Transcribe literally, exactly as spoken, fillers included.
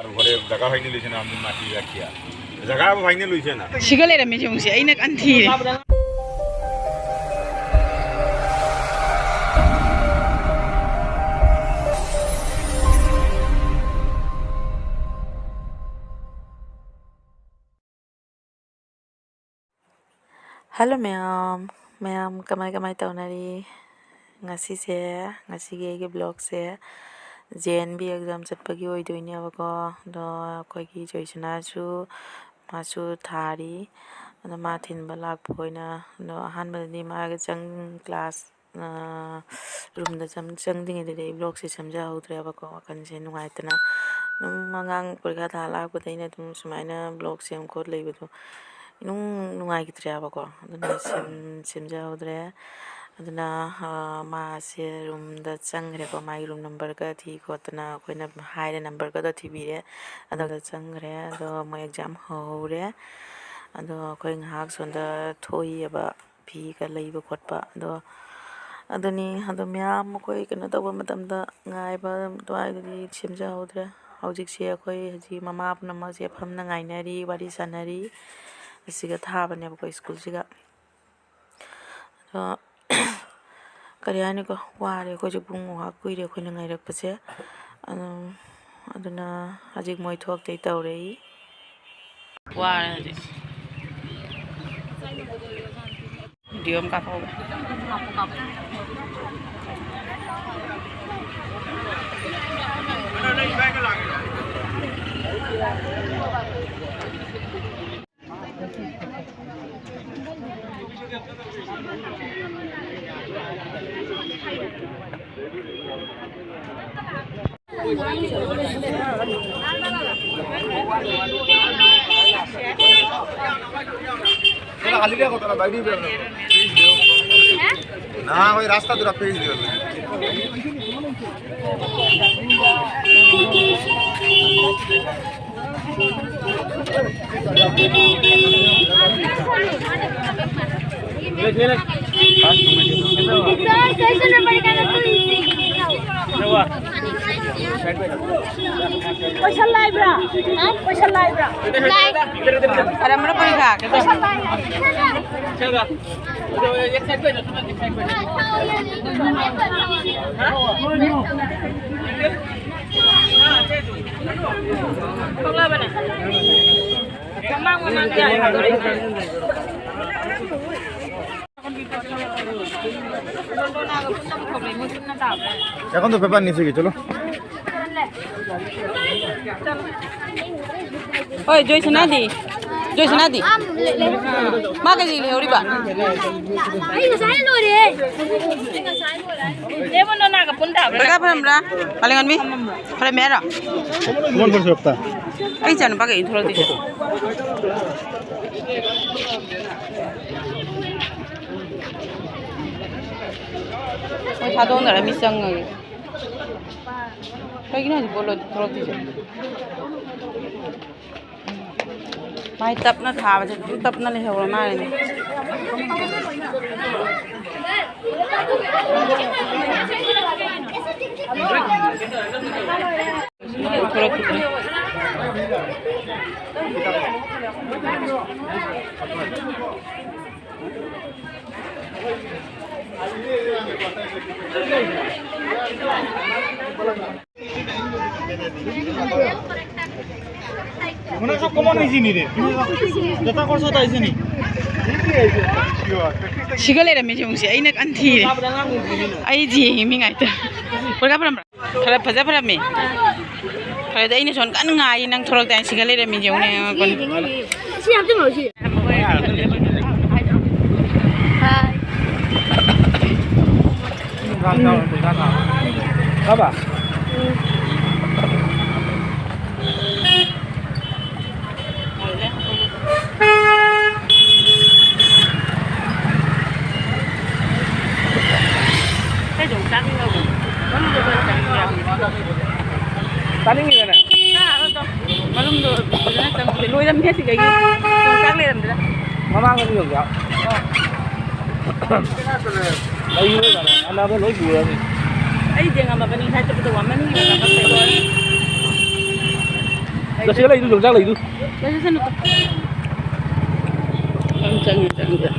আৰু ঘৰে জাগা ফাইনেল হৈছে না, আমি মাটি ৰাখিয়া। জাগা ফাইনেল হৈছে না। ꯁꯤꯒ ꯂꯩꯔꯝꯃꯤꯁꯦ ꯌꯦꯡꯉꯨꯁꯦ, ꯑꯩꯅ ꯀꯟ ꯊꯤꯔꯦ꯫ Hello ꯃꯌꯥꯝ, ꯃꯌꯥꯝ ꯀꯃꯥꯏ ꯀꯃꯥꯏ ꯇꯧꯅꯔꯤ? ꯉꯁꯤꯁꯦ, ꯉꯁꯤꯒꯤ ꯑꯩꯒꯤ vlogꯁꯦ J N V exam ꯆꯠꯄꯒꯤ ꯑꯣꯏꯗꯣꯏꯅꯦꯕꯀꯣ꯫ ꯑꯗꯣ ꯑꯩꯈꯣꯏꯒꯤ ꯖꯣꯏꯁꯅꯥꯁꯨ, ꯃꯥꯁꯨ ꯊꯥꯔꯤ꯫ ꯑꯗꯣ ꯃꯥ ꯊꯤꯟꯕ ꯂꯥꯛꯄ ꯑꯣꯏꯅ, ꯑꯗꯣ ꯑꯍꯥꯟꯕꯗꯗꯤ ꯃꯥꯒ ꯆꯪ, class ꯔꯨꯝꯗ ꯆꯪ-, ꯆꯪꯗ꯭ꯔꯤꯉꯩꯗꯗꯤ ꯑꯩ vlogꯁꯦ ꯁꯦꯝꯖꯍꯧꯗ꯭ꯔꯦꯕꯀꯣ, ꯋꯥꯈꯜꯁꯦ ꯅꯨꯡꯉꯥꯏꯇꯅ꯫ ꯑꯗꯨꯝ ꯑꯉꯥꯡ ꯄꯔꯤꯈꯥ ꯊꯥ ꯂꯥꯛꯄꯗ ꯑꯩꯅ ꯑꯗꯨꯝ ꯁꯨꯃꯥꯏꯅ vlog ꯁꯦꯝ ꯈꯣꯠ ꯂꯩꯕꯗꯣ ꯏꯅꯨꯡ ꯅꯨꯡꯉꯥꯏꯈꯤꯗ꯭ꯔꯦꯕꯀꯣ, ꯑꯗꯨꯅ ꯁꯦꯝ-, ꯁꯦꯝꯖꯍꯧꯗ꯭ꯔꯦ꯫ ꯑꯗꯨꯅ, ꯑ, ꯃꯥꯁꯦ ꯔꯨꯝꯗ ꯆꯪꯈ꯭ꯔꯦꯀꯣ, ꯃꯥꯒꯤ ꯔꯨꯝ ꯅꯝꯕꯔꯒ ꯊꯤ ꯈꯣꯠꯇꯅ ꯑꯩꯈꯣꯏꯅ ꯍꯥꯏꯔꯦ, ꯅꯝꯕꯔꯒꯗꯣ ꯊꯤꯕꯤꯔꯦ꯫ ꯑꯗꯨꯒ ꯆꯪꯈ꯭ꯔꯦ꯫ ꯑꯗꯣ ꯃꯣꯏ exam ꯍꯧꯍꯧꯔꯦ꯫ ꯑꯗꯣ ꯑꯩꯈꯣꯏ ꯉꯥꯏꯍꯥꯛ ꯁꯣꯝꯗ ꯊꯣꯛꯏꯑꯕ, ꯐꯤꯒ ꯂꯩꯕ ꯈꯣꯠꯄ꯫ ꯑꯗꯣ ꯑꯗꯨꯅꯤ, ꯑꯗꯣ ꯃꯌꯥꯝ ꯑꯩꯈꯣꯏ ꯀꯩꯅꯣ ꯇꯧꯕ ꯃꯇꯝꯗ ꯉꯥꯏꯕ ꯑꯗꯨꯋꯥꯏꯗꯗꯤ ꯁꯦꯝꯖꯍꯧꯗ꯭ꯔꯦ꯫ ꯍꯧꯖꯤꯛꯁꯦ ꯑꯩꯈꯣꯏ ꯍꯧꯖꯤꯛ ꯃꯃꯥ ꯄꯨꯝꯅꯃꯛꯁꯦ ꯐꯝꯅ ꯉꯥꯏꯅꯔꯤ, ꯋꯥꯔꯤ ꯁꯥꯟꯅꯔꯤ꯫ ꯑꯁꯤꯒ ꯊꯥꯕꯅꯦꯕꯀꯣ ꯁ꯭ꯀꯨꯜꯁꯤꯒ꯫ ꯑꯗꯣ ꯀꯔꯤ ꯍꯥꯏꯅꯤꯀꯣ, ꯋꯥꯔꯦ ꯑꯩꯈꯣꯏꯁꯨ, ꯄꯨꯡ ꯋꯥ ꯀꯨꯏꯔꯦ ꯑꯩꯈꯣꯏꯅ ꯉꯥꯏꯔꯛꯄꯁꯦ꯫ ꯑꯗꯨꯝ, ꯑꯗꯨꯅ ꯍꯧꯖꯤꯛ ꯃꯣꯏ ꯊꯣꯛꯇꯣꯏ ꯇꯧꯔꯤ꯫ ꯋꯥꯔꯦ ꯍꯧꯖꯤꯛ꯫ Video ꯑꯃ ꯀꯥꯞꯍꯧꯒꯦ꯫ না, ওই রাস্তা দুটো ফেস দিও। ꯀꯣꯏꯁꯟ ꯂꯥꯏꯕ꯭ꯔꯥ? ꯍꯥ? ꯀꯣꯏꯁꯟ ꯂꯥꯏꯕ꯭ꯔꯥ? ꯂꯥꯏ꯫ ꯀꯔꯝꯕꯅ ꯄꯔꯤꯈꯥ? ꯀꯣꯏꯁꯟ ꯂꯥꯏ ꯍꯥꯏ꯫ ꯊꯣꯛꯂꯛꯑꯕꯅꯦ꯫ ꯃꯃꯥꯡ ꯃꯃꯥꯡꯗ ꯌꯥꯝ ꯊꯥꯗꯣꯔꯛꯏ꯫ এখন তো পেপার নিচে গেছিল। ꯍꯣꯏ, ꯖꯣꯏꯁꯅꯥꯗꯤ? ꯖꯣꯏꯁꯅꯥꯗꯤ? ꯃꯥ ꯀꯩꯀꯩ ꯂꯩꯍꯧꯔꯤꯕ? ꯑꯩ ꯉꯁꯥꯏ ꯂꯣꯏꯔꯦ꯫ ꯄꯩꯈꯥ ꯐꯔꯝꯕ꯭ꯔꯥ? ꯃꯥꯂꯦꯝꯉꯥꯟꯕꯤ? ꯐꯔꯝꯃꯦ ꯍꯥꯏꯔꯣ? ꯀꯃꯥꯏꯅ ꯐꯔꯁꯨ ꯍꯞꯇꯥ? ꯑꯩ ꯏꯆꯥꯅꯨꯄꯥ ꯀꯩ ꯊꯣꯛꯂꯛꯇꯣꯏꯁꯦ? ꯃꯣꯏ ꯊꯥꯗꯣꯛꯅꯔ ꯃꯤ ꯆꯪꯉꯒꯦ꯫ ꯀꯩꯒꯤꯅꯣ ꯍꯧꯖꯤꯛ ꯄꯣꯠ ꯂꯣꯏ ꯊꯣꯛꯂꯛꯇ꯭ꯔꯤꯁꯦ? ꯃꯥꯏ ꯇꯞꯅ ꯊꯥꯕꯁꯦ ꯑꯗꯨꯝ ꯇꯞꯅ ꯂꯩꯍꯧꯔ ꯃꯥꯜꯂꯦꯅꯦ꯫ ꯊꯣꯛꯂꯛꯈꯤꯗ꯭ꯔꯦ꯫ ꯃꯅꯥ ꯁꯣ ꯀꯃꯟ ꯍꯥꯏꯁꯤꯅꯤ ꯔꯦ꯫ ꯗꯇꯥ ꯀꯣꯔꯁ ꯍꯣꯇꯥ ꯍꯥꯏꯁꯤꯅꯤ꯫ ꯁꯤꯒ ꯂꯩꯔꯝꯃꯤꯁꯦ ꯌꯦꯡꯉꯨꯁꯦ, ꯑꯩꯅ ꯀꯟ ꯊꯤꯔꯦ꯫ ꯑꯩ ꯊꯤ ꯃꯤ ꯉꯥꯏꯇ꯫ ꯄꯨꯔꯒ ꯐꯔꯝꯕ꯭ꯔꯥ? ꯈꯔ ꯐꯖ ꯐꯔꯝꯃꯤ꯫ ꯐꯔꯦꯗ ꯑꯩꯅ ꯁꯣꯝ ꯀꯟꯅ ꯉꯥꯏꯔꯤ ꯅꯪ ꯊꯣꯛꯂꯛꯇꯥꯏ ꯁꯤꯒ ꯂꯩꯔꯝꯃꯤ ꯌꯦꯡꯉꯨꯅꯦ ꯌꯦꯡꯉꯣ꯫ ꯁꯤ ꯌꯥꯝ ꯆꯨꯝꯃꯣ ꯁꯤ꯫ ꯀꯕ? ꯆꯥꯅꯤꯡꯉꯤꯗꯅ? ꯃꯔꯨꯝꯗꯣ ꯐꯖꯅ ꯆꯪꯗꯦ꯫ ꯂꯣꯏꯔꯝꯃꯦ ꯁꯤꯗꯒꯤ꯫ ꯌꯣꯡꯆꯥꯛ ꯂꯩꯔꯝꯗ꯭ꯔꯦ꯫ ꯃꯃꯥꯡꯗꯁꯨ ꯌꯣꯡꯆꯥꯛ꯫ ꯂꯩꯔꯣꯏꯗꯅ, ꯑꯅꯥꯕ ꯂꯣꯏ ꯄꯨꯔꯅꯤ꯫ ꯑꯩꯗꯤ ꯉꯝꯃꯕꯅꯤ ꯉꯁꯥꯏ ꯆꯠꯄꯗ ꯋꯥꯃꯟꯒꯤꯗꯅ ꯀꯞꯄꯦ꯫ ꯇꯁꯦ ꯂꯩꯗꯨ, ꯌꯣꯡꯆꯥꯛ ꯂꯩꯗꯨ꯫ ꯂꯩꯁꯅꯨ꯫ ꯌꯥꯝ ꯆꯪꯉꯦ, ꯆꯪꯉꯦ꯫